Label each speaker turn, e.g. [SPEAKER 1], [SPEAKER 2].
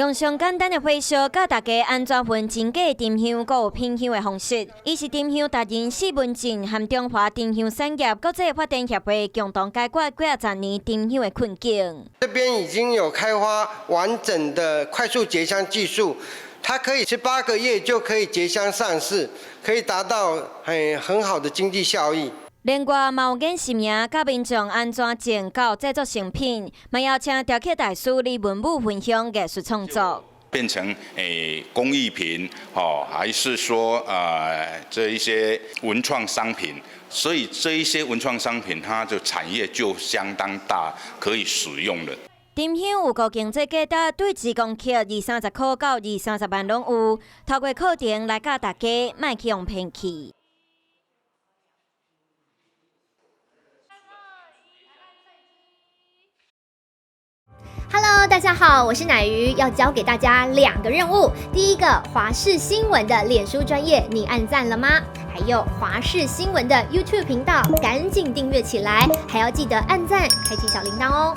[SPEAKER 1] 用上簡單的火燒教大家按怎分真假沉香，閣有品香的方式。伊是沉香達人施文靜和中華沉香產業國際發展協會共同解決幾仔十年沉香的困境。
[SPEAKER 2] 這邊已經有開發完整的快速結香技術，它可以18個月就可以結香上市，可以達到很好的經濟效益。
[SPEAKER 1] 另外，嘛有演習營教民眾按怎種到製作成品，嘛邀請雕刻大師李文武分享藝術創作，
[SPEAKER 3] 變成工藝品，哦，還是說這一些文創商品，所以這一些文創商品，它就產業就相當大，可以使用的。
[SPEAKER 1] 沉香有高經濟價值，對1公克20-30塊到20-30萬攏有。透過課程來教大家，莫去予騙去。
[SPEAKER 4] Hello，大家好，我是乃瑜，要交給大家兩個任務。第一個，華視新聞的臉書專頁，你按讚了嗎？還有華視新聞的 YouTube 頻道，趕緊訂閱起來，還要記得按讚，開啟小鈴鐺哦。